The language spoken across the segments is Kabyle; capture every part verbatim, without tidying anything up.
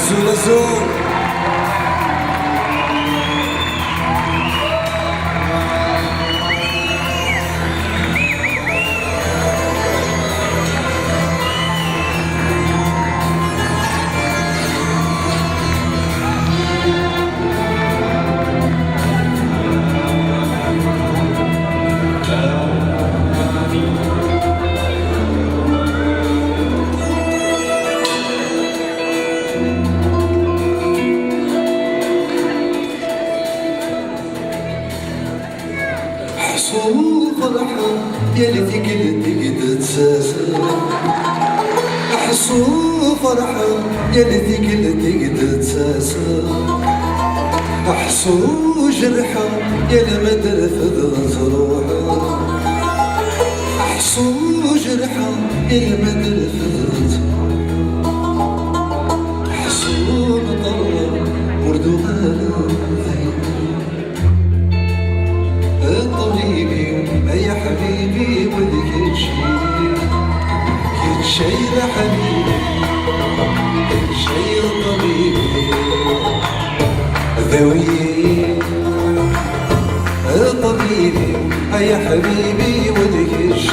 Azul, azul. Ḥṣu ferḥeɣ yal tikkelt i k-d-ttaseɣ. Ḥṣu ferḥeɣ yal tikkelt i k-d-ttaseɣ. Ḥṣu jerḥeɣ yal ma d-refdeɣ truḥeḍ. Ḥṣu jerḥeɣ yal ma d-refdeɣ truḥeḍ. Ḥṣu neṭerḍeɣ ur d-uɣaleɣ dayen. A ṭṭbib-iw, ay aḥbib-iw, d kečč. Kečč ay d aḥbib-iw, kečč ay d ṭṭbib-iw. Dawi-yi, a ṭṭbib-iw, ay aḥbib-iw, d kečč.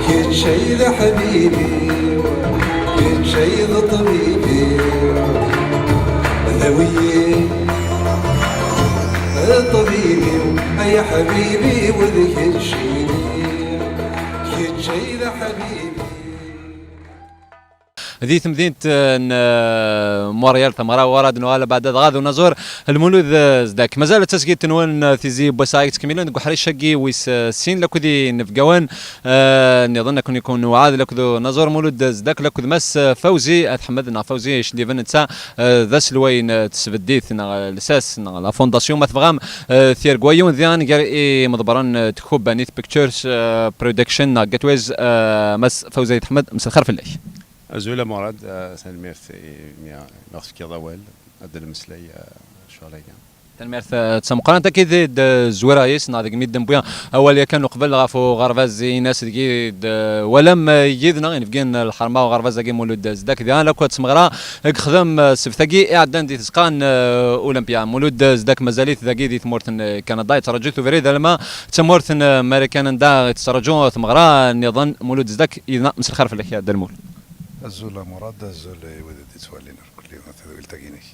Kečč ay d aḥbib-iw, kečč ay d ṭṭbib-iw. Dawi-yi, a ṭṭbib-iw, ay aḥbib-iw, d kečč. Kečč ay d aḥbib-iw. Di temdint, eh, n, eh, Montréal, tameɣra, wara ad nuɣal baɛda dɣa d unaẓur Lmulud, eh, Zeddak. Mazal tasgilt-nwen, eh, tizi n wass-a i yettkemmilen deg uḥric-agi wis, eh, sin, lakked inebgawen, eh, nniḍen, akken i kun-newɛed, lakked unaẓur Mulud Zeddak, lakked Mass, eh, Fawzi At Ḥmed, neɣ Fawzi Icelliben, netta, eh, d aselway n, eh, tesbeddit, neɣ, eh, lsas, neɣ la fondation, ma tebɣam, eh, tirgwa, yiwen diɣen gar imeḍebren, eh, Tkubbanit Pictures, eh, Production, neɣ Gateways, eh, Mass Fawzi At Ḥmed, mselxir fell-ak. Azul a Murad, eh, tanemmirt imi, imi ɣ-tefkiḍ awal, ad d-nemmeslay, eh, ccɣel-agi. Tanemmirt, eh, d tameqqrant akked d, eh, Zwir Ayis, neɣ deg mi d-newwi awal yakan uqbel ɣef uɣerbaz-ines deg i d, eh, walam, eh, yid-neɣ inebgi n lḥerma uɣerbaz-agi Mulud Zeddak, diɣen akk tmeɣra i yexdem, eh, ssebt-agi iɛeddan di tzeqqa n, eh, Olympia. Mulud Zeddak mazal-it dagi di tmurt n, eh, Kanada, yettraǧu-t ubrid alma d tamurt n, eh, Marikan anda i tettraǧu tmeɣra nniḍen. Mulud Zeddak yid-neɣ, mselxir fell-ak a Dda Lmul. Azul a Murad, azul i wid i d-yettwalin irkelli tadwilt-agi-inek.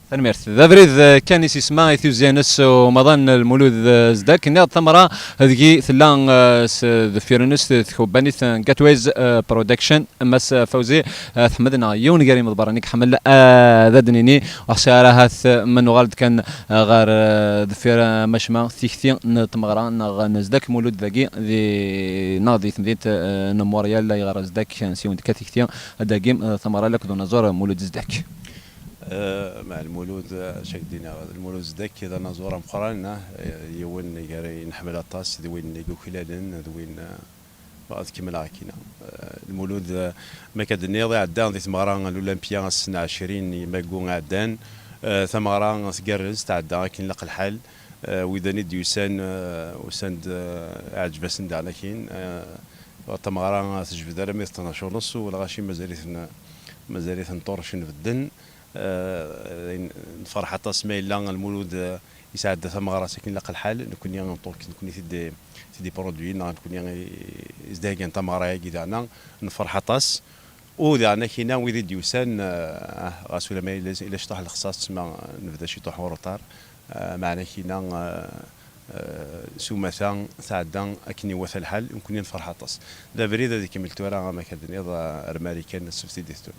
Tanemmirt. D abrid, eh, kan i s-isemma i tiwezza-ines umaḍan Lmulud, eh, Zeddak. Nniɣ-d tameɣra deg-i tella, eh, s deffir-ines tkubbanit n Gateways, eh, Production, Mass Fawzi, eh, At Ḥmed, neɣ yiwen gar imeḍbaren i iḥemmel, eh, ad d-nini, ur ḥṣiɣ ara ahat, eh, ma nuɣal-d kan, eh, ɣer, eh, deffir, eh, macma tikti n tmeɣra neɣ n Zeddak Mulud dagi di, neɣ di temdint, eh, n Montréal, ayɣer Zeddak nsiwen-d kan tikti, dagi, eh, tameɣra lakked unaẓur Mulud Zeddak. Eh, ma Lmulud, eh, acu ak-d-iniɣ, Lmulud Zeddak d anaẓur ameqqran, eh, yiwen gar i nḥemmel aṭas, d win i yuklalen, d win, eh, ad kemmleɣ akkin. Eh, Lmulud, eh, ma akka d-tenniḍ, iɛedda di tmeɣra n l'Olympia ass n ɛecrin imaggu iɛeddan. Eh, tameɣra tgerrez, tɛedda akken ilaq lḥal. Eh, widan i d-yusan, eh, usan-d, eh, iɛǧeb-asen daɣen akkin. Eh, tameɣra tejbed armi d tnac u nus, u lɣaci mazal-iten, mazal-iten ṭṭurrcen bedden. Eh, nferḥ aṭas ma yella Lmulud, eh, yesɛedda tameɣra s akken ilaq lḥal. Nekkni, en tant que nekkni tid-, tid-iproduyin, neɣ nekkni i, i s-d-iheggan tameɣra-agi, daɣen nferḥ aṭas. U daɣen akkin wid i d-yusan, eh, ah, ɣas ulamma yella, yella ciṭuḥ lexṣaṣ, tma nebda ciṭuḥ en retard, eh, meɛna akkin, eh, eh, s umata tɛedda akken iwata lḥal, nekkni nferḥ aṭas. D abrid ad ikemmel tura, am akka d-tenniḍ, eh, ar Marikan, ssebt i d-iteddun.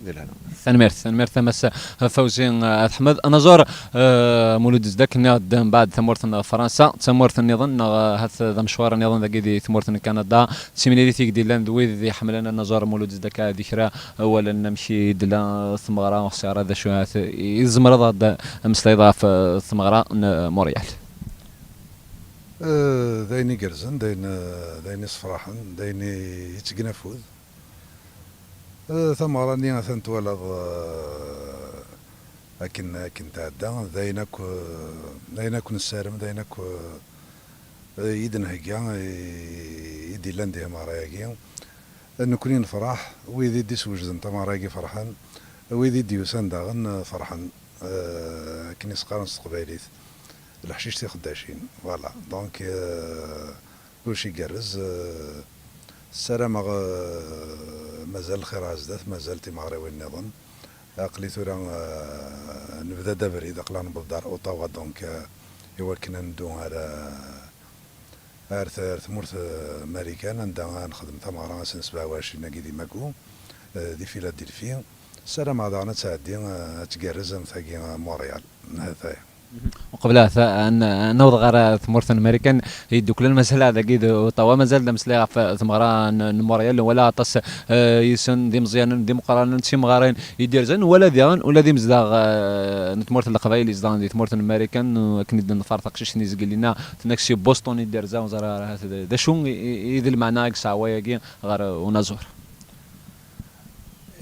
Di lehna. Tanemmirt, tanemmirt a Mass Fawzi, eh, At Ḥmed. Anaẓur, eh, Mulud Zeddak, nniɣ-d mbeɛd tamurt n Fransa, d tamurt nniḍen, neɣ, eh, ahat d amecwar nniḍen dagi di tmurt n Kanada, d timlilit i d-yellan d wid iḥemmlen anaẓur Mulud Zeddak, eh, di kra awalen amek i d-tella tmeɣra, ur ḥṣiɣ ara d acu ahat i tzemreḍ ad d-temmeslayeḍ ɣef, eh, tmeɣra n Montréal. Eh, d ayen igerrzen, d ayen, eh, d ayen isefraḥen, d ayen i, yettgen afud. Eh, tameɣra-nni atan twalaḍ, eh, akken, akken tɛedda, d ayen akk, eh, d ayen akk nessarem, d ayen akk, eh, i d-nhegga, i, i d-illan di tmeɣra-agi. Nekkni nefṛeḥ, wid i d-iswejden tameɣra-agi ferḥen, Wid i d-yusan daɣen, eh, ferḥen, eh, akken i s-qqaren s teqbaylit, leḥcic tixeddacin. Voilà. Donc, eh, kullec igerrez, eh, ssarameɣ, eh, mazal lxir ar zdat, mazal timeɣriwin nniḍen. Aql-i tura, eh, nebda-d abrid, aql-aɣ newweḍ-d ar Ottawa, donc, eh, i wakken ad neddu ar, eh, ar t-, ar tmurt, eh, Marikan, anda ad nexdem tameɣra ass n sebɛa u ɛecrin-agi di Magu, eh, di Philadelphie. Ssarameɣ daɣen ad tɛeddi, eh, ad tgerrez am tagi, eh, Montréal. Hataya. Uqbel ad, ad, ad naweḍ ɣer, eh, tmurt n Marikan, Yedduklen, mazal dagi d Ottawa, mazal d ameslay ɣef, eh, tmeɣra n, n Montréal, nwala aṭas, eh, yis-sen d imeẓyanen, d imeqqranen, d timɣarin i d-yerzan, nwala diɣen ula d imezdaɣ, eh, n tmurt n Leqbayel yezedɣen di tmurt n Marikan, eh, akken i d-nḍeffer taqcict-nni zgelli-nneɣ, tenna-k si Boston i d-yerza, ur ẓriɣ ara ahat d, d acu i, i, i d lmeɛna i yesɛa wayagi ɣer, eh, unaẓur.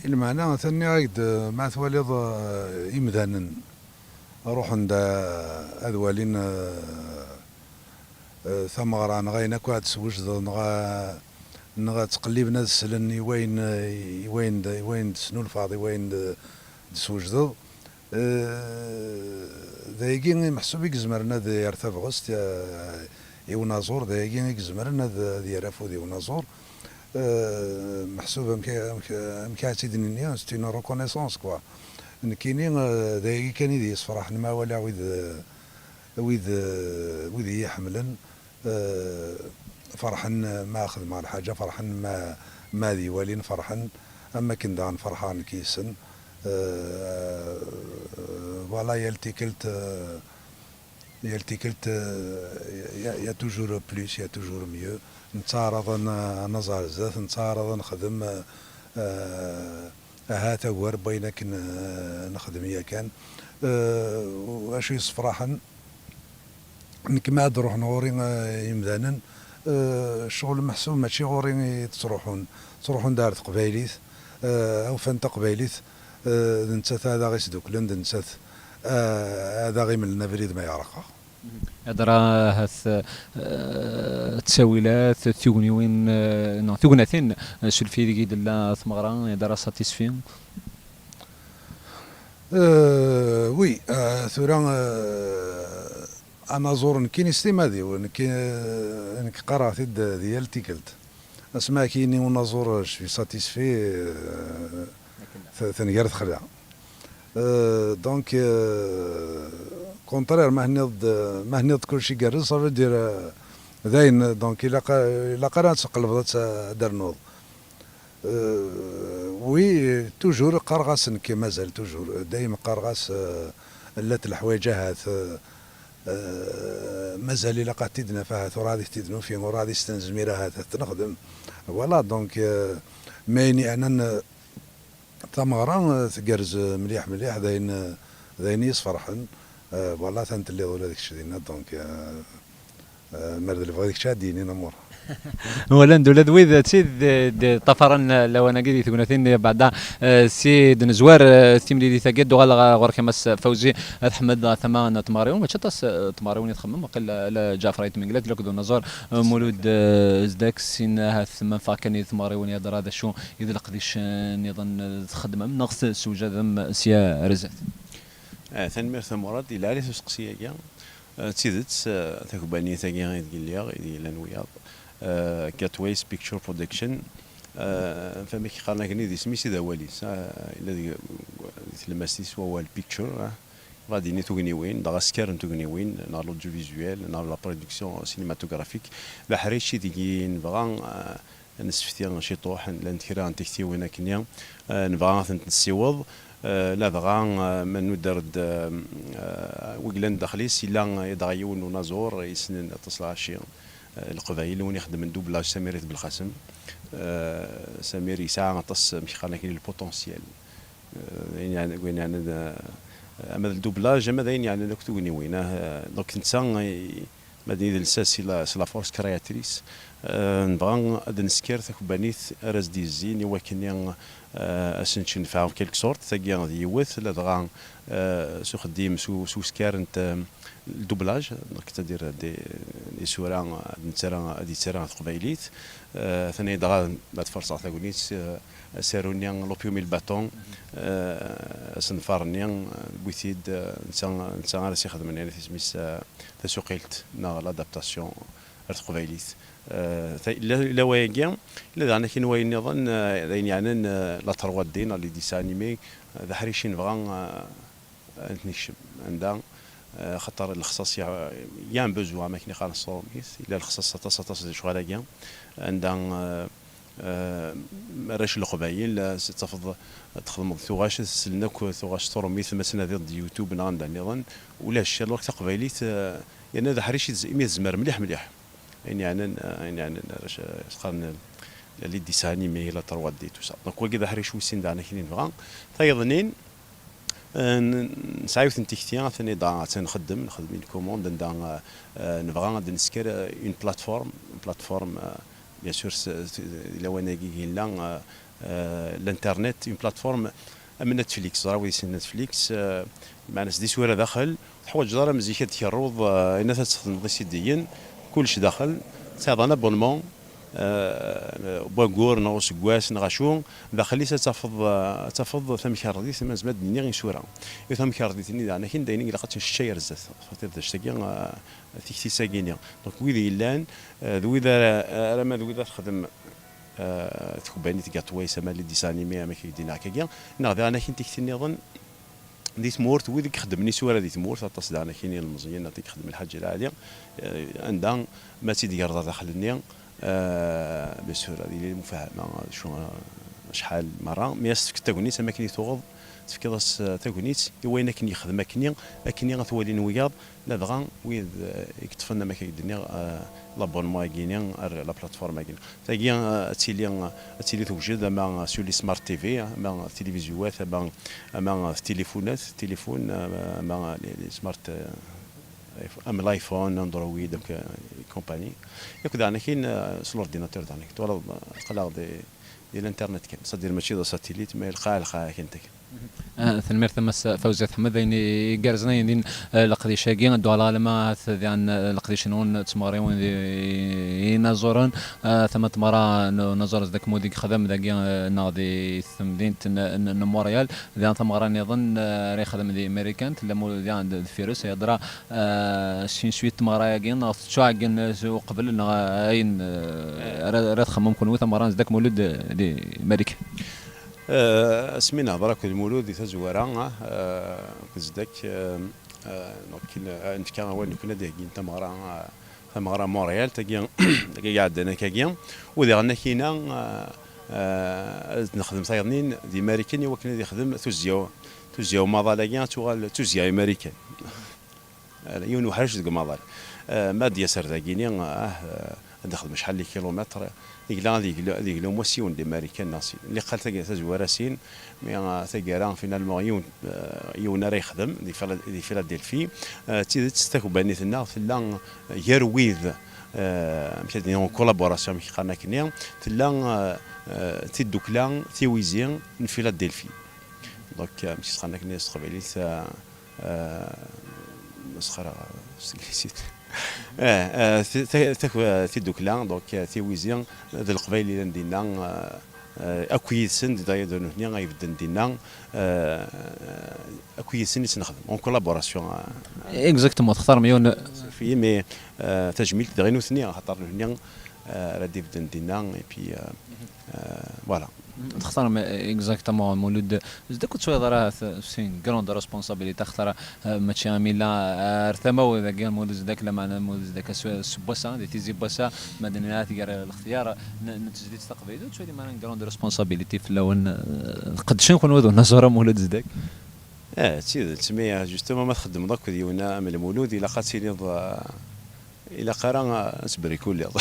I lmeɛna, atan nniɣ-ak-d, eh, ma twaliḍ, eh, imdanen ruḥen-d, eh, ad walin, eh, eh, tameɣra, neɣ ayen akk ad d-swejdeḍ, neɣ, eh, neɣ ad ttqelliben ad slen i wayen, eh, i wayen d, i wayen d-tesnulfaḍ, i wayen d, d-swejdeḍ. Eh, d ayagi i meḥsub i izemren ad yerr tabɣest, eh, i unaẓur, d ayagi i izemren ad, ad yerr afud i unaẓur. Eh, meḥsub amek, amek, amek ad tt-id-nini, c'est une reconnaissance, quoi. Nekkini, eh, d ayagi kan i d-yessefraḥen ma walaɣ wid, eh, wid, eh, wid i yi-ḥemmlen, eh, ferḥen ma xedmeɣ lḥaǧa, ferḥen ma, ma ad yi-walin, ferḥen am wakken daɣen ferḥeɣ nekk yis-sen. Eh, voilà, yal tikkelt, eh, Yal tikkelt, euh, il y a, il y a toujours plus, il y a toujours mieux. Nettaɛraḍ ad n-, ad naẓ ar zdat, nettaɛraḍ ad nexdem, euh, ahat ugar n wayen akken, euh, nexdem yakan. Euh, u acu yessefraḥen, nekk ma ad d-ruḥen ɣur-i, euh, yimdanen, euh, ccɣel meḥsub mačči ɣur-i i d-ttruḥun. Ttruḥun-d ar teqbaylit, euh, ufan taqbaylit, euh, d nettat ad aɣ-isduklen, d nettat, euh, ad aɣ-imlen abrid ma yeɛreq-aɣ. Ihedder ahat, eh, ttawilat, tugniwin, eh, neɣ tugnatin, eh, s ulfid i d-tella tmeɣra, ihedder satisfi. Euh, oui, euh, tura, euh, anaẓur nekkini s timad-iw, nekki, euh, nekk qqareɣ-t-id di yal tikkelt. Asmi ara k-yini unaẓur, je suis satisfait, euh, t-, tenger texla. Euh, donc, euh, contraire, ma henniḍ-d, ma henniḍ-d kulci igerrez, ça veut dire, euh, dayen, donc, ilaq, ilaq ara ad tqelbeḍ ad t-, ad d-ternuḍ. Euh, oui, toujours qqareɣ-as nekk, mazal toujours, dayem qqareɣ-as, euh, llant leḥwayeǧ ahat, euh, euh, mazal ilaq ad t-id-naf ahat, ur ɛad i t-id-nufi, ur ɛad i s-t-nezmir ahat ad t-nexdem. Voilà, donc, euh, ma ayen yeɛnan, euh, Tameɣra, eh, tgerrez, eh, mliḥ, mliḥ, d ayen, eh, d ayen i yi-sferḥen. Eh, voilà, atan telliḍ ula d kečč dinna, donc, eh, eh, mer d lebɣi d kečč ad d-yinin amur. Walan-d ula d wid d tid d-, d-, ṭṭafaren lawan-agi di tegnatin, beɛda, eh, si d-nezwar, eh, timlilit-agi, ad d-uɣaleɣ ɣur-k a Mass Fawzi, ad ḥmed tama n tmeɣriwin, mačči aṭas, eh, tmeɣriwin i txemmem, waqil, eh, ala Ǧaɛfer Ayt Mengellat, akked unaẓur, eh, Mulud, eh, Zedek, sin ahat ma neffeɣ kan i tmeɣriwin, ihedder d acu i d leqdic, eh, nniḍen, eh, txeddmem neɣ tessewjadem sya ar zdat? Eh, tanemmirt a Murad, yella ɛli-t useqsi-agi. Eh, d tidet, eh, takbanit-agi ideg lliɣ, ideg llan wiyaḍ, eh, Gateways Picture Production, eh, f-, amek qqaren akken i d isem-is i d awal-is, eh, yella deg, di tlemmast-is wawal picture, eh, ɣad yini tugniwin, dɣa askar n tugniwin, neɣ l'audiovisuel, neɣ la production cinématographique. D aḥric ideg i nebɣa, eh, ad nessefti ciṭuḥ, llant kra n tiktiwin akkenni, eh, nebɣa ad tent-nessiweḍ, eh, ladɣa, eh, ma nudder-d, eh, eh, wi yellan daxel-is, yella, eh, dɣa yiwen n unaẓur yessnen aṭas lɣaci, eh, leqbayel, win ixeddmen doublage, Samir At Belqasem. Eh, Samir yesɛa aṭas, amek qqaren akken, le potentiel. Eh, d ayen yeɛnan, d ayen yeɛnan, eh, ama d le doublage, ama d ayen yeɛnan akk tugniwin, ah, eh, donc netta, eh, ma d idles-a, c'est la, c'est la force créatrice. Eh, nebɣa ad nesker takebbanit ara s-d-yezzin i wakken, eh, ad s-nečč nnfeɛ en quelque sorte, tagi d yiwet, ladɣa, eh, s uxeddim, s u-, s uskar n t-, Le doublage, donc, c'est-à-dire des, isura ad nettarra, ad yettarra ɣer teqbaylit. Euh, atan dɣa ad farṣeɣ tagnit, euh, asaru-nni L'opium et le bâton, euh, asenfar-nni, euh, wwi-t-id, euh, netta, netta ara s-ixedmen, yani, isem-is, euh, tasuqilt neɣ l'adaptation ar teqbaylit. Euh, ta-, illa, illa wayagi, illa daɣen akin wayen nniḍen, euh, d ayen yeɛnan, euh, la trois D neɣ les dessins animés, euh, d aḥric i nebɣa, euh, ad t-nekcem anda, eh, axaṭer lexṣaṣ ya, ya un besoin, am akken i qqaren s trumit, yella lexṣaṣ aṭas, aṭas di lecɣal-agi, anda, eh, eh, arrac n Leqbayel, eh, s-, tafeḍ, txedmeḍ tuɣac, sellen akk tuɣac s trumit, ma tnadiḍ di YouTube neɣ anda nniḍen, ulac, alors taqbaylit, eh, yerna d aḥric i tez-, imi tezmer mliḥ, mliḥ. Ayen yeɛnan, eh, ayen yeɛnan arrac, eh, s-, qqaren, eh, les dessins animés, la trois D, tout ça. Donc, wagi d aḥric wis sin daɣen akken i nebɣa. Tayeḍnin, Eh, n-, nesɛa yiwet n tikti, atan i da, atan nxeddem, nxeddem une commande, anda, eh, eh, nebɣa ad nesker, eh, une plateforme, une plateforme, eh, bien sûr, s-, s-, lawan-agi yella, eh, eh, l'internet, une plateforme am Netflix, ẓra wid yessnen Netflix, eh, meɛna s d isura daxel, teḥwaǧeḍ ara am zik ad tkerruḍ, eh, ayen ad txedmeḍ isidiyen, kullec daxel, tesɛiḍ un abonnement, eh, n waggur neɣ useggas neɣ acu, daxel-is ad tafeḍ, eh, ad tafeḍ tamkarḍit, ma nezmer ad d-nini isura. I tamkarḍit-nni daɣen akin d ayen i ilaq ad tt-neččay ar zdat, xaṭer d act-agi, eh, tikti-s-agi-nni. Donc wid yellan, eh, d wid ara, ara ma d wid ara texdem, eh, tkebbanit Gateway, ama les dessins animés, ama kif d-yenna akkagi, neɣ daɣen akin tikti nniḍen, di tmurt, wid i ixeddmen isura di tmurt, aṭas daɣen akkin ilmeẓyen, aṭas i ixeddem Lḥaǧ Lɛali, eh, anda ma tt-id-yerḍa daxel-nni, eh, bien sûr, ad yili lmufahama, d acu, eh, acḥal merra, mi as-tefkeḍ tagnit, am akken i tuɣeḍ, tefkiḍ-as, eh, tagnit, i wayen akken yexdem akkenni, akkenni ad t-walin wiyaḍ, ladɣa wid, eh, i yeṭṭfen, am akken i k-d-nniɣ, eh, l'abonnement-agi-ni ar la plateforme-agi. Tagi, eh, ad tili, ad tili tewjed ama sur les smart T V, ama tilivizyuwat, ama, ama tilifunat, tilifun, ama, ama les, les smart, eh, am l'iPhone, Android, donc, eh, et compagnie. Yakk daɣen akin, eh, s l'ordinateur daɣen akin. Twalaḍ, eh, aql-aɣ di, di l'internet kan. C'est-à-dire mačči d satellite, mais lqaɛ, lqaɛ kan tagi. Ah, tanemmirt a Mass Fawzi At Ḥmed, ayen igerrzen, ayen din, eh, leqdic-agi, ad d-uɣaleɣ alamma at diɣen, eh, leqdic-nwen d tmeɣriwin d inaẓuren, eh, tama n tmeɣra n unaẓur Zedek Mudi yexdem dagi, eh, neɣ di temdint n, n, n Montréal, diɣen tameɣra nniḍen, eh, ara yexdem di Marikan, tella mu-, diɣen d, deffir-s, yeḍra, eh, sin swit tmeɣra-agi, neɣ tettuɛeggen, eh, s uqbel, neɣ, eh, ayen, eh, ara, ara txemmem kunwi tameɣra n Zedek Mulud, eh, di Marikan. Eh, asmi nehḍer akked Mulud di tazwara, eh, akked Zedek, eh, eh, donc, eh, nefka awal nekkni ad d-heggin tameɣra, eh, tameɣra Montréal, tagi, tagi iɛeddan akkagi, u diɣen akina, eh, eh, ad nexdem tayeḍnin di Marikan i wakken ad yexdem tuzzya, tuzzya umaḍal-agi ad tuɣal d tuzzya i Marikan. Ala, yiwen uḥric deg umaḍal. Eh, ma ad d-yas ar dagini, ah, eh, ad nexdem acḥal n kilumitr, yella ad yeglu, ad yeglu wass yiwen di Marikan neɣ sin. Liqal tagi tazwara sin, mi, ah, taggara, finalement, yiwen, eh, yiwen ara yexdem di Fila-, di Philadelphie. Eh, d tidet, takebbanit-nneɣ tella, eh, gar wid, eh, amek ad d-nini, en collaboration, amek qqaren akkenni, tella, eh, eh, tiddukla Tiwizi n Philadelphie. Donc, eh, amek qqaren akkenni s teqbaylit, eh, eh, mesxer s teglizit. Eh, eh, ti-, ta-, ta-, tiddukla, donc, eh, Tiwizi d Leqbayel yellan dinna, eh, eh, akk yid-sen, d d'ailleurs d nutni ay ibedden dinna, eh, akk yid-sen i ttnexdem, en collaboration, eh. Exactement, textarem yiwen. Fi, mais, eh, tajmilt d ɣi nutni, axaṭer nutni, eh, ara d-ibedden dinna, et puis, eh, eh, voilà. Textarem exactement Mulud Zedek, ur tettwaliḍ ara ahat c'est une grande responsabilité, axaṭer, eh, mačči am yella, eh, ar tama-w dagi Mulud Zedek, lameɛna Mulud Zedek ass, ass n wass-a, di tizi n wass-a, ma d-nniɣ-t gar lextyar n, n tezlit taqbaylit, ur tettwalim ara une grande responsabilité fell-awen, eh, qeddcen kunwi d unaẓur am Mulud Zedek? Eh, d tidet, mais, eh, justement ma txeddmeḍ akked yiwen am Lmulud, ilaq ad tiliḍ, eh, ilaq ara, eh, ad tbrikuliḍ.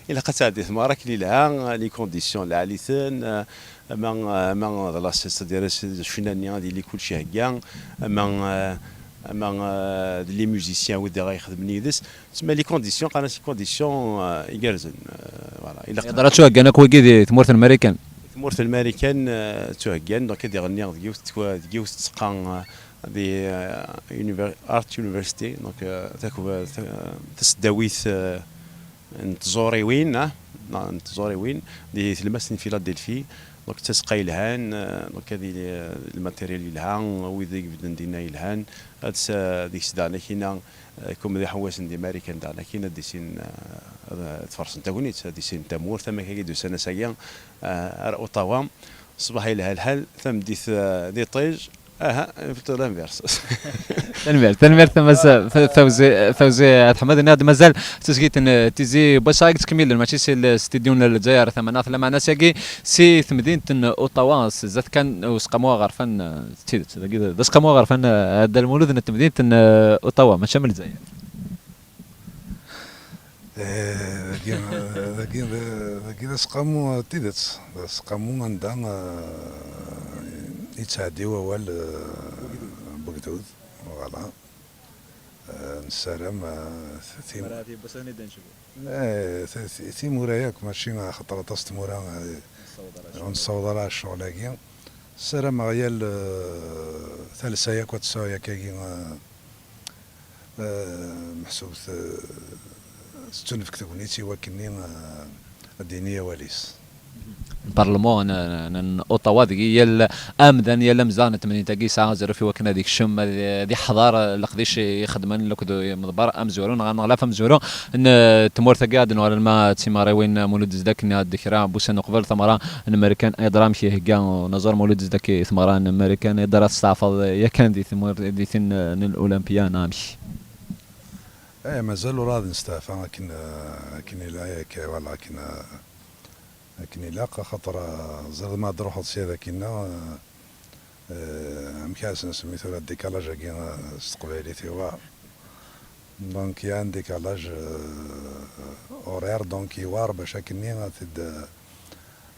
Ilaq ad tɛeddi tmeɣra akken ilha, les conditions lɛali-ten, eh, ama, eh, ama d la, c'est-à-dire s-, d ccna-nni ad yili kullec ihegga, ama, eh, ama, eh, d les musiciens wid ara ixedmen yid-s. Tsemma les conditions, qqaren-as les conditions, eh, igerrzen. Eh, voilà. Ilaq. Yeḍra ttuheggan akk wigi di tmurt n Marikan? Tmurt n Marikan, eh, ttuheggan, donc ad iɣenni deg yiwet twa-, deg yiwet tzeqqa, eh, Di euh, Univer- Art University, donc euh, takw- ta- tasdawit euh, n tẓuriwin, ah, n tẓuriwin di tlemmast n Philadelphie. Donc d tazeqqa yelhan, euh, donc ad yili euh, lmaterial yelha, wid i ibedden dinna yelhan. Ad s- deg-s daɣen akina euh, comme d iḥewwasen di Marikan daɣen akina ad issinen euh, ad ad fersen tagnit, ad issinen tamurt, amek agi d-usan ass-agi euh, ar Ottawa. Ṣṣbeḥ yelha lḥal, tameddit euh, d iṭij. Aha, plutôt l'inverse. Tanemmirt, tanemmirt a Mass Fawzi, Fawzi At Ḥmed. Nniɣ-d mazal tusgit n Tizi Wassa i yettkemmilen, mačči si lstidyu n Lezzayer tamaneɣt, lameɛna sagi si temdint n Ottawa, s zdat kan useqqamu aɣerfan, d tidet, dagi d aseqqamu aɣerfan, a Dda Lmulud, n temdint n Ottawa, mačči am Lezzayer. Eh, dagi, dagi, dagi d aseqqamu, d tidet, d aseqqamu anda eh, yettɛeddi wawal eh, n wegdud, voilà. Eh, nessaram eh, tim- Ara tibbas ad nid-ncbu. Eh, ti- ti- timura yakk, mačči axaṭer aṭas tmura eh, Nessaweḍ ara ur nessaweḍ ara ccɣel-agi. Ssarameɣ yal eh, talsa yakk ad tesɛu yakkagi eh, eh, meḥsub t- tettunefk tegnit i wakken-nni eh, ad d-yini awal-is. Parlement n, n, n Ottawa, deg yal amdan, yal amezdaɣ n temdint-agi yesɛa azref i wakken ad ikcem, ad, ad iḥḍer leqdic i ixeddmen akked imḍebber amezwaru neɣ aneɣlaf amezwaru n tmurt-agi. Ad nuɣal alma d timeɣriwin, Mulud Zeddak, nniɣ-d kra n wussan uqbel, tameɣra n Marikan ay yeḍra amek ihegga unaẓur Mulud Zeddak i tmeɣra n Marikan, ay yeḍra testeɛfaḍ yakan di tmurt, di tin n Olympia, neɣ amek? Eh, mazal ur ɛad nesteɛfa akken eh, akken ila yak wala akken eh, akken ilaq, axaṭer eh, ẓriɣ ma ad truḥeḍ sya d akinna eh, eh, amek ara s-nsemmi tura décalage-agi eh, s teqbaylit iwar. Donc il y a un décalage eh, horaire, donc iwar bac akkenni ad t-id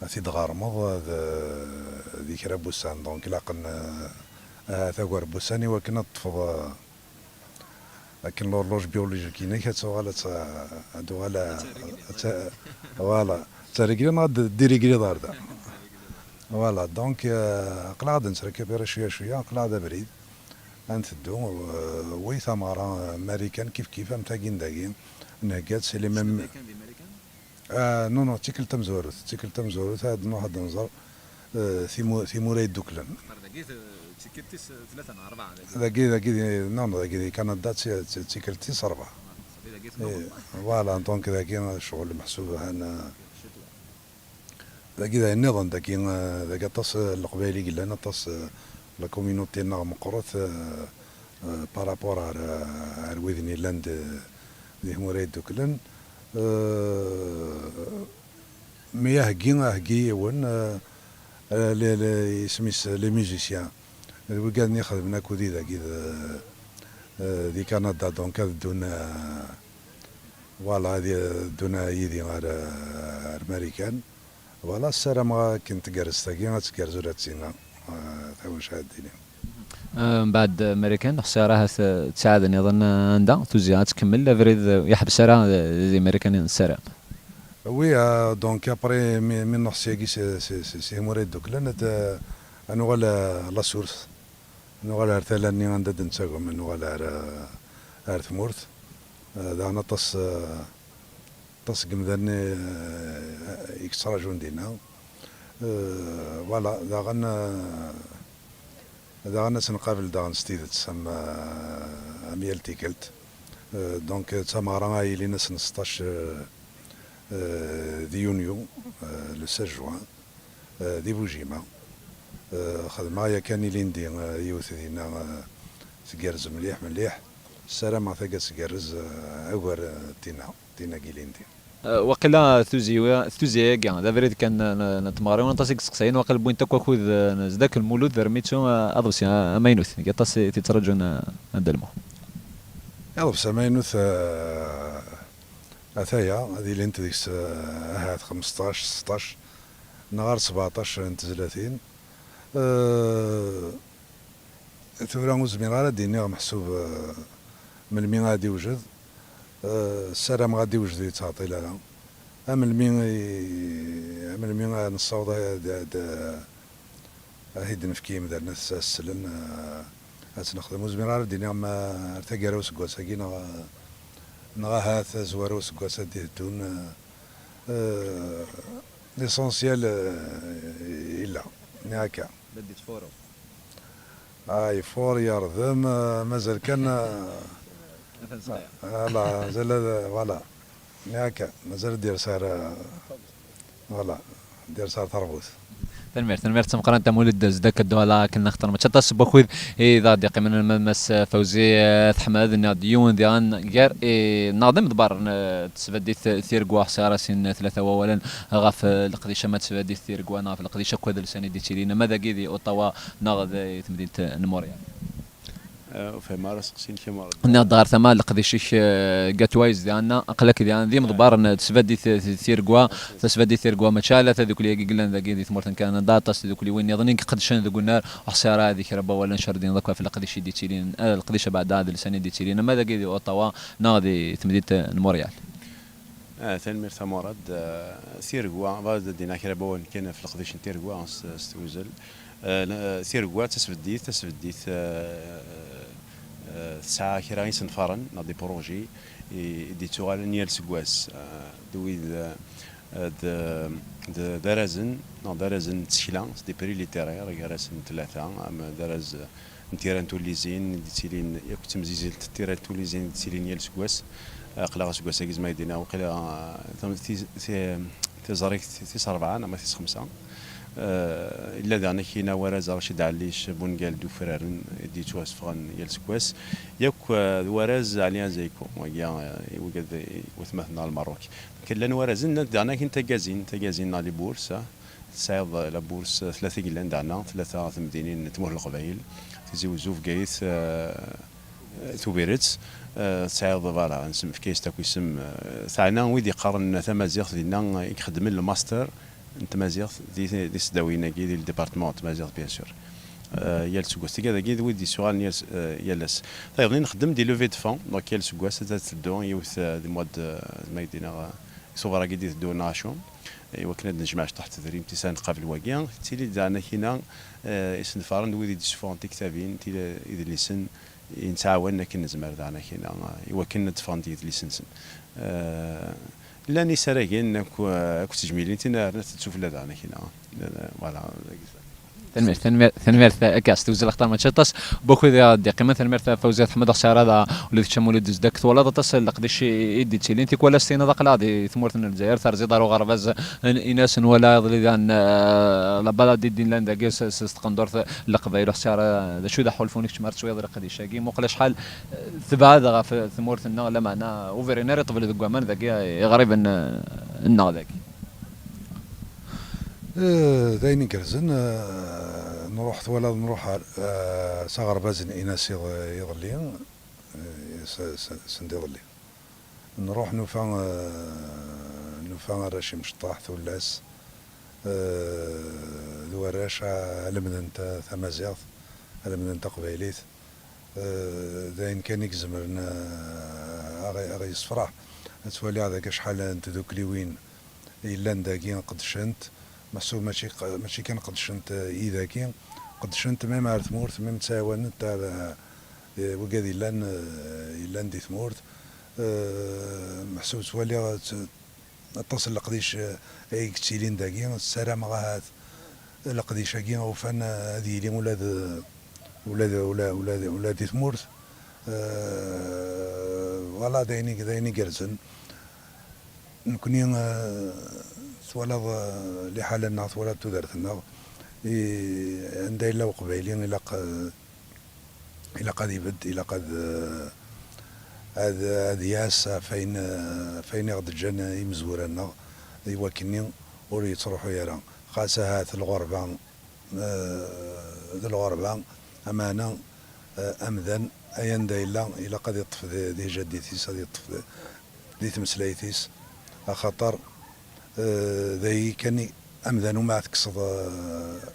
ad t-id-ɣermeḍ d, di kra n wussan. Donc ilaqen eh, ahat agar n wussan i wakken ad teṭṭfeḍ eh, akken l'horloge biologique-inek ad tuɣal ad t- ad tuɣal ad t- voilà, ad terregli neɣ ad d-irregli ɣer da. Voilà, donc eh, aql-aɣ ad nettrekupiri cwiya cwiya, aql-aɣ d abrid ad nteddu eh, wi tameɣra eh, Marikan kif kif am tagi n dagi, nhegga-tt les mêmes. Ah, non, non, d tikkelt tamezwarut, d tikkelt tamezwarut ad nruḥ ad nẓer eh, timu- timura yedduklen. Dagi d tikkelt tis tlata neɣ rebɛa dagi. Dagi, dagi, non, dagi di Kanada d ti- d tikkelt tis rebɛa. Dagi tnuɣem. Voilà, donc dagi ccɣel meḥsub han. Dagi d ayen nniḍen, dagi eh, dagi aṭas eh, n leqbayel i yellan, aṭas eh, la communauté nneɣ meqqret eh, eh, par rapport ar, ar widen yellan d- di tmura yedduklen. Eh, mi aheggi aheggi yiwen eh, eh, le- le- isem-is les musiciens, d wigad-nni ixedmen akked idagi d- eh, di Kanada, donc ad ddun eh, voilà, ad ddun yid-i ar, ar Marikan. Voilà, ssarameɣ akken tgerrez tagi ad tgerrez ula d tinna eh, tawacɛa ad d-tini. Eh, mbeɛd Marikan, xsara ahat eh, tsaɛad nniḍen eh, anda tuzi ad tkemmel abrid eh, yeḥbes ara eh, di Marikan, nessaram. Oui, euh, donc après mi mi nruḥ syagi si si si si imura yedduklen ad eh, ad nuɣal eh, la source, ad nuɣal ar tala-nni anda d-nettagem, ad nuɣal ar eh, ar tmurt. Eh, daɣen aṭas eh, aṭas n yimdanen eh, i yettraǧun dinna. Eh, voilà, daɣen eh, daɣen ad tt-nqabel daɣen s tidet am eh, am yal tikkelt. Eh, donc d tameɣra ay yilin ass n seṭṭac eh, eh, di yunyu, eh, le seize juin, eh, di Bujima. Eh, xedmeɣ yakan ilindi eh, yiwet dinna eh, tgerrez mliḥ mliḥ. Ssarameɣ tagi ad tgerrez eh, agar eh, tinna, tinna n yilindi. Eh, waqila tuzi-, tuzi-agi d abrid kan n, n, n tmeɣriwin, aṭas i yesteqsayen, waqil wwint akk akud eh, n Zeddak Lmulud d Rmittu eh, aḍebsi eh, amaynut, aṭas i t-yettraǧun eh, a Dda Lmulud. Aḍebsi amaynut eh, ataya ad ilint deg-s eh, ahat xmesṭac, seṭṭac neɣ ar sbeɛṭac n tezlatin. Eh, tura ur zmireɣ ara ad d-iniɣ meḥsub eh, melmi ad d-iwjed. Eh, ssarameɣ ad d-iwjed ur yettɛeṭṭil ara. Amelmi i- amelmi ad nessaweḍ ad, ad, ad t-id-nefk i yimdanen ad s- ad slen eh, ad tt-nexdem. Ur zmireɣ ara ad d-iniɣ ma ar taggara useggas-agi neɣ, neɣ ahat azwar useggas ad d-iheddun. Eh, l'essentiel, eh, yella. Ni akka. La d-yettfuṛu. Ah, yeffur, yerḍem, eh, mazal kan, eh, atan ṣayeɛ. Voilà, mazal ad, voilà. Ni akka, mazal ad d-yers ar, eh, voilà, ad d-yers ar terbut. Tanemmirt, tanemmirt tameqqrant a Mulud Zeddak Dwala, akken nextar mačči aṭas n wakud i d aɣ-d-yeqqimen, ma Mass Fawzi, eh, Teḥmed, nniɣ-d yiwen diɣen gar, eh, neɣ d imḍebbren, eh, tesbadit Tiregwa, ḥṣiɣ ara sin tlata wawalen ɣef, eh, leqdic ama tesbadit Tiregwa neɣ ɣef leqdic akked lsan i d-ittilin, ama dagi di Ottawa neɣ di temdint n Montréal. Eh, ur fhimeɣ ara aseqsi-inek, a Muṛad. Nniɣ-d ɣer tama leqdic-ik, eh, Gatways diɣen, aql-ak diɣen d imḍebber n tesbadit, eh, Tiregwa, tasbadit Tiregwa mačči ala tadukli-agi yellan dagi di tmurt n Kanada, aṭas tdukliwin nniḍen i iqeddcen deg unnar, ur ḥṣiɣ ara di kra n wawal ad ncerḍ akk ɣef leqdic i d-ittilin, eh, leqdic abeɛda d lsan i d-ittilin, ama dagi di Ottawa neɣ di temdint n Montréal. Ah, tanemmirt a Muṛad. Ah, Tiregwa, bɣiɣ ad d-iniɣ kra n wawalen kan ɣef leqdic n Tiregwa s, s tewzel. Ah, la, Tiregwa d tasbeddit, tasbeddit, ah, ah, tesɛa kra isenfaren neɣ des projets i, i d-yettuɣalen yal seggas. Ah, d wid, ah, d, d, d arazen, neɣ d arazen n tsekla, c'est des prix littéraires, gar-asen tlata, am d araz n tira n tullizin i d-yettilin, akk d temzizilt n tira n tullizin i d-yettilin yal aseggas. Aql-aɣ aseggas-agi, zemreɣ ad d-iniɣ, waqila, ah, tam-, tis-, ti-, tiẓrigt tis rebɛa neɣ ma tis xemsa. Ah, yella daɣen akkin waraz Racid Ɛellic, Bungal d Ufraren i d-yettwasefɣen yal aseggas. Yakk, ah, d waraz Ɛli Azayku, wagi, ah, i wigad, i watmaten n Lmerruk. Llan warazen, llant daɣen akkin tagazin, tagazin neɣ les bourses, ah. Tesɛiḍ la bourse, tlata i yellan daɣen, tlata temdinin n tmurt n Leqbayel, Tizi Wezzu, Bgayet, eh, Tubiret, eh, tesɛiḍ, voilà, nsemfka-as akk isem, eh, teɛna wid yeqqaren tamaziɣt dinna i ixeddmen le master n tmaziɣt di, di tesdawin-agi, di le département n tmaziɣt, bien sûr. Eh, yal seggas. Tigad-agi d wid yessuɣalen yal s-, eh, yal ass. Tayeḍ-nni nxeddem di levée de fonds, donc yal seggas ad teddu yiwet, eh, di mois de, eh, ma d-iniɣ, eh, Tubeṛ-agi d-iteddun acu, i wakken ad nejmeɛ cṭuḥ tedrimt i s-, ad nqabel wagi. Tettili-d daɣen akkin, eh, isenfaren d wid i d-yessufɣen tiktabin, tila-, idlisen i nettɛawan akken nezmer daɣen akkin, eh, i wakken ad d-ffɣen d yidlisen-nsen. Eh, llan isaragen akk, eh, akk tejmilin, tin rnat d sufella daɣen akkin, eh, voilà. Tanemmirt, tanemmirt, tanemmirt, akka s tewzel axtar mačči aṭas n wakud i d-yeqqimen. Tanemmirt a Fawzi At Ḥmed, ur ḥṣiɣ ara ula d kečč a Mulud Zeddak, twalaḍ aṭas n leqdic i, i d-yettilin. Tikwal ad s-tiniḍ aql-aɣ di tmurt n Lezzayer, terziḍ ar uɣerbaz n Inas, nwala iḍelli daɣen, eh, la balade i d-yellan dagi s, s, s tqendurt n Leqbayel, ur ḥṣiɣ ara d acu i d aḥulfu-inek, kečč mi ara teswiḍ leqdic-agi, muqel acḥal, eh, tebɛed ɣef tmurt-nneɣ, lameɛna ur berrin ara iṭbel deg waman dagi, iɣriben, eh, nneɣ dagi. Eh, d ayen igerrzen, eh, nruḥ, twalaḍ, nruḥ ar, eh, s aɣerbaz n Inas iḍ-, iḍelli, eh, s, s, send iḍelli. Nruḥ nufa, eh, nufa arrac imecṭaḥ, tullas, eh, d warrac, eh, lemden ta-, tamaziɣt, lemden taqbaylit. Eh, d ayen kan i izemren, eh, aɣ-, aɣ-yessefraḥ. Ad twaliɣ dagi acḥal n tdukliwin yellan dagi qeddcent, meḥsub mačči q-, mačči kan qeddcent, eh, i dagi, qeddcent même ar tmurt, même ttɛawanent ar, eh, wigad yellan, eh, yellan di tmurt. Eh, meḥsub ttwaliɣ tt-, aṭas n leqdic, eh, ay yettilin dagi, ssarameɣ ahat leqdic-agi ufan, eh, ad yili ula d, ula d, ula, ula d, ula di tmurt. Eh, voilà, d ayen i, d ayen igerrzen. Nekni, eh, twalaḍ, eh, liḥala-nneɣ, twalaḍ tudert-nneɣ, i, anda yella Uqbayli, ilaq, eh, ilaq ad ibedd, ilaq ad, eh, ad, ad yas ɣef ayen, eh, ɣef ayen i ɣ-d-ǧǧan imezwura-nneɣ, i wakken-nni ur yettruḥu ara. Xas ahat lɣerba, eh, d lɣerba, ameɛna, eh, amdan, ay anda yella, ilaq ad yeṭṭef di, di jaddit-is, ad yeṭṭef di, di tmeslayt-is, axaṭer, eh, d ayi kan i, amdan uma tekkseḍ, eh,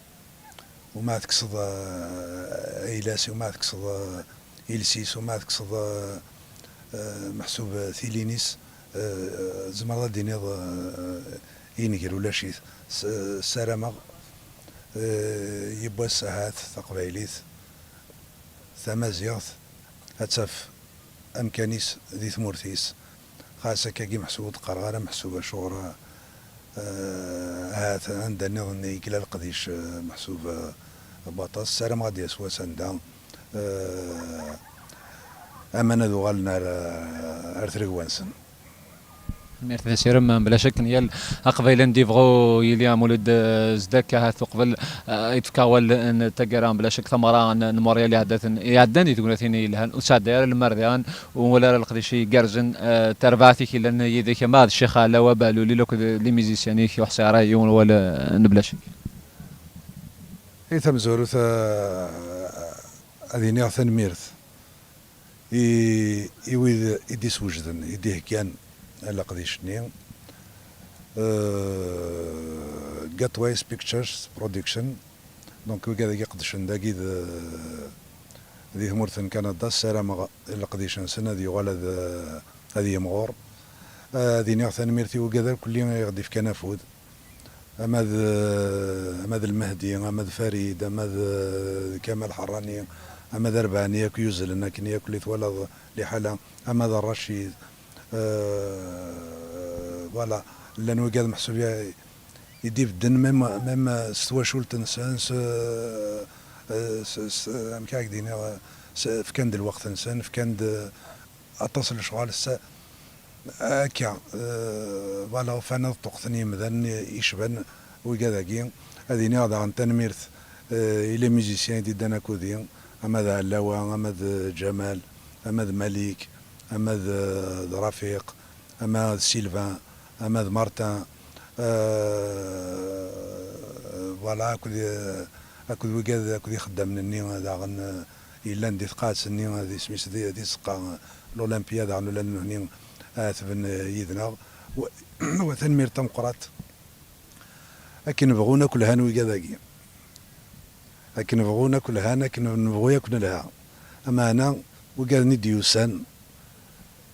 uma tekkseḍ, eh, ayla-s, uma tekkseḍ, eh, iles-is, uma tekkseḍ, eh, eh, meḥsub, eh, tilin-is, eh, tzemreḍ ad d-tiniḍ, eh, inger ulac-it. S-, ssarameɣ, eh, yiwwas ahat taqbaylit Tamaziɣt ad taf amkan-is di tmurt-is. Xas akkagi meḥsub ur d-qqareɣ ara meḥsub acuɣer, eh, ahat anda nniḍen i yella leqdic, eh, meḥsub, eh, baṭas. Ssarameɣ ad d-yas wass anda, eh, aman ad uɣalen ar, ar tregwa-nsen. Tanemmirt d asirem, mebla cakk n yal aqbayli n d-yebɣu yili Amulud, eh, Zeddak, ahat uqbel, eh, i d-fkeɣ awal n taggara, mebla cakk tameɣra n, n Montréal iɛedda-ten, iɛeddan di tegnatin yelhan, ur tesɛedday ara lemmer diɣen, ur wala ara leqdic igerrzen, eh, tarbaɛt-ik yellan yid-k, ama d Ccix Ɛlawa Behlul, akked les musiciens-ik, ur ḥṣiɣ ara yiwen wal, eh, n bla cakk. I tamezwarut, eh, ad iniɣ tanemmirt i, i wid i d-iswejden, i d-iheggan leqdic-nni. Euh, Gateway Pictures Production, donc wigad-agi qedcen dagi d, di tmurt n Kanada, ssarameɣ leqdic-nsen ad yuɣal ad, ad yimɣur. Ad iniɣ tanemmirt i wigad akk-nni i ɣ-d-ifkan afud. Ama d, ama d Lmehdi, ama d Farid, ama d Kamal Ḥerrani, ama d Rebɛani akk yuzlen akken yakk li twalaḍ liḥala, ama d Racid, euh, voilà, llan wigad meḥsub ya-, i d-ibedden, même, même s twacult-nsen, s, s, s, amek ara k-d-iniɣ, s, fkan-d lweqt-nsen, fkan-d aṭas n lecɣal, s, akka, euh, voilà, ufan ad ṭṭuqten yimdanen icban wigad-agi. Ad iniɣ daɣen tanemmirt, euh, i les musiciens i d-iddan akudi, ama d Ɛellawa, ama d Ǧamal, ama d Malik, ama d, d Rafiq, ama d Sylvain, ama d Martin, euh, voilà, akked, akked wigad, akked ixeddamen-nni daɣen, euh, yellan di tqaɛet-nni, d isem-is di, di tzeqqa, l'Olympia, daɣen ula d nutni ɛetben, eh, yid-neɣ. Wa, wa tanemmirt tameqqrant. Akken bɣun akk lhan wigad-agi. Akken bɣun akk lhan, akken nebɣu akk nelha. Ameɛna, wigad-nni d-yusan,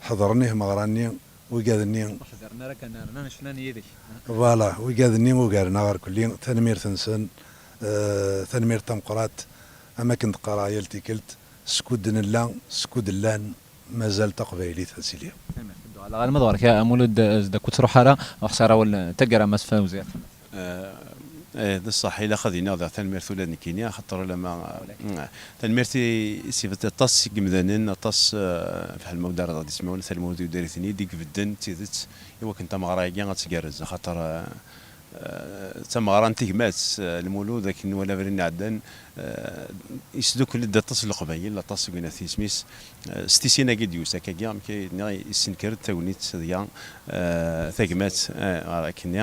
ḥeḍren i tmeɣra-nni, wigad-nni. Ur ḥdiren ara kan, rnan cnan yid-k. Voilà, wigad-nni ugaren-aɣ ar kulli, tanemmirt-nsen, eh, tanemmirt tameqqrant, am akken d-qqareɣ yal tikkelt, skud nella, skud llan, mazal taqbaylit ad tili. Tanemmirt. Ddwa, alama d ɣur-k, a Mulud, eh, Zeddak, ur ttruḥ ara, ur ḥṣiɣ ara awal, eh, taggara, Mass Fawzi. Eh, eh, d ṣṣeḥ, ilaq ad iniɣ daɣ tanemmirt ula d nekkini, axaṭer ulama, eh, tanemmirt i, i sifat aṭas n yimdanen, aṭas, eh, fiḥel ma ur d-ara d-ismawen, talmud i udarit-nni, i ibedden d tidet, i wakken tameɣra-agi ad tgerrez, axaṭer, eh, eh, d tameɣra n tegmat, eh, Lmulud, akken nwala abrid iɛeddan, eh, isdukkel-d aṭas n Leqbayel, aṭas seg winat isem-is, eh, s tisin-agi d-yusa akkagi, amek ay nniɣ, yessenker-d tagnit deg-a, eh, tagmat, eh, ɣer akkenni,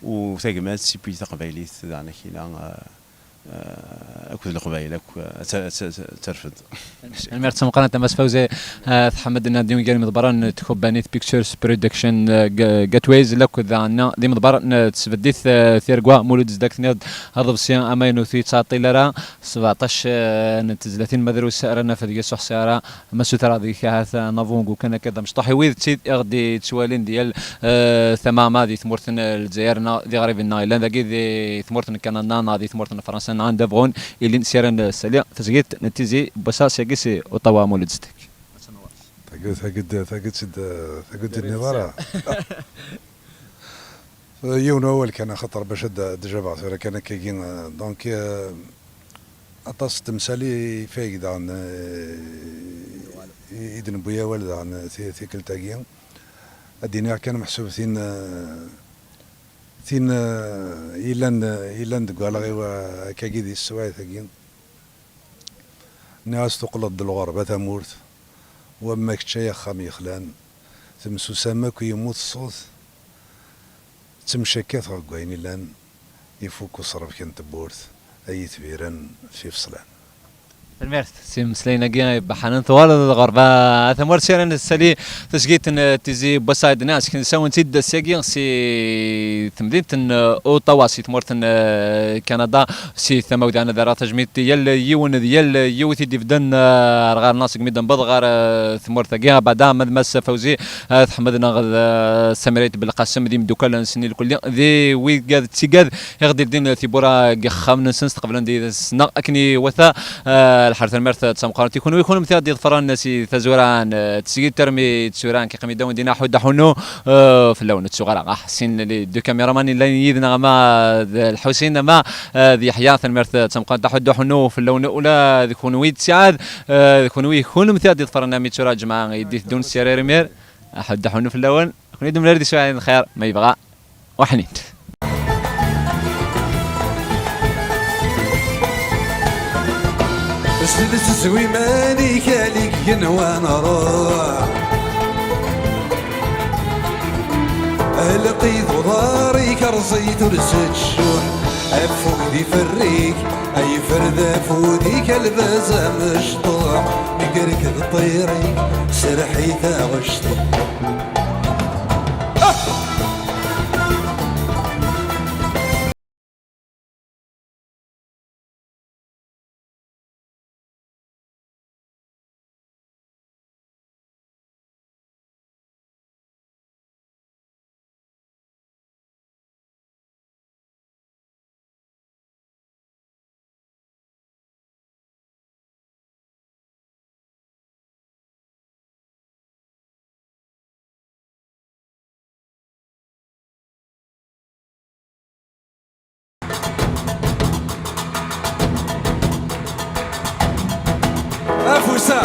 u tagmat, et puis taqbaylit, daɣen akila, eh, eh, akked Leqbayel akk, eh, ad ta-, ad ta-, ad terfed. Tanemmirt tameqqrant a Mass Fawzi, eh, Tḥemmed Nadi, ungal imḍebber n Tkubbanit Pictures Production, eh, Ga-, Gateways, lakked daɣen d imḍebber n tesbeddit, eh, Tirgwa, Mulud Zeddak, tenniḍ aḍebsi amaynut ur yettɛeṭṭil ara, sbeɛṭac, eh, n tezlatin ma drus ara naf deg-s ur ḥṣiɣ ara, ma sutreɣ deg-k ahat, eh, anavu n wukkan akka d amecṭuḥ i wid tt-, i ɣ-d-yettwalin di yal, eh, tama, ma di tmurt n Lezzayer neɣ d iɣriben-nneɣ yellan dagi di tmurt n Kanada neɣ di tmurt n Fransa neɣ anda bɣun ilin, s ara nsali tazgit n tizi n wass-a, seg-i si Ottawa, Mulud Zeddak. Tagi, tagi, tagi, tagi, tagi, Yiwen wawal kan, axaṭer bac ad d-, ad d-jabeɣ tura kan akkagi, eh, donc, eh, aṭas n temsal i, i fayeg daɣen, eh, i, i d-newwi awal daɣen, eh, ti-, tikkelt-agi. Ad d-iniɣ kan meḥsub tin, eh, tin, eh, yellan, yellan deg wallaɣ-iw, eh, akkagi di teswiɛt-agi. Nniɣ-as tuqleḍ-d lɣerba tamurt, wamma kečč ay axxam yexlan, temsusam akk yemmut ṣṣut, ttemcakkateɣ deg wayen illan, ifuk uṣreb kan tewwurt, ay itbiren f ifeṣlan. Tanemmirt s imeslayen-agi ibeḥḥanen. Tuɣaleḍ d lɣerba a tamurt, s ara nessali tasgit n, eh, tizi n wass-a, d-nniɣ sken-, sawent-id ass-agi si temdint n, eh, Ottawa, si tmurt n, eh, Kanada, si tama-w daɣen ad rreɣ tajmilt i yal yiwen d yal yiwet i d-ibedden, eh, ar ɣer-neɣ segmi d-newweḍ ɣer, eh, tmurt-agi. Abeɛda, ma d Mass Fawzi, eh, Tḥemmed neɣ d, eh, Samirit Belqasem, d imeddukal-nsen ilkulli, d wigad d tigad i ɣ-d-ildin tiwwura deg yexxamen-nsen, steqblen-d yid-neɣ akken iwata, eh, Lḥer, tanemmirt d tameqqrant i kunwi, kunemti ad d-iḍefren si tazwara n, eh, tesgit termi d tura, nekk Qimi Dawendin, Aḥud Aḥunnu, eh, fell-awen ur ttuɣ ara. Ah, sin les deux caméramans yellan yid-neɣ, ama d Lḥusin, ama, eh, d Yeḥya, tanemmirt d tameqqrant Aḥud Aḥunnu fell-awen ula d kunwi d ttiɛad, eh, d kunwi kunemti ad d-iḍefren ami d tura ǧemɛa i d-iteddun s yirri imir. Aḥud Aḥunnu fell-awen. Kunwi d umrar di swaɛin lxir, ma yebɣa. Waḥnin. Slet s iman-ik, alik genwan ruḥ. Lqid uḍar-ik rẓit ur tteččun. Afug di ferrik, ay ferd afud-ik, albaz amecṭuḥ. Negrek d ṭṭir-ik, serreḥ i taɣect. Afus-a.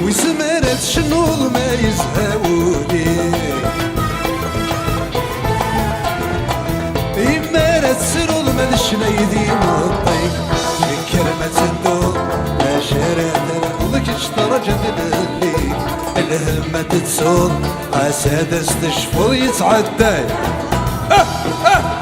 Wissen ma ara tcennuḍ ma yezha wul-ik. Imar ad tesruḍ ma d ccna i d imeṭṭi. Kker ma tenduḍ, acu ara ternuḍ, kečč terǧa tlelli. Lhem ma tettuḍ, ɣas ad as-tecfuḍ yettɛedday. Ah! Ah!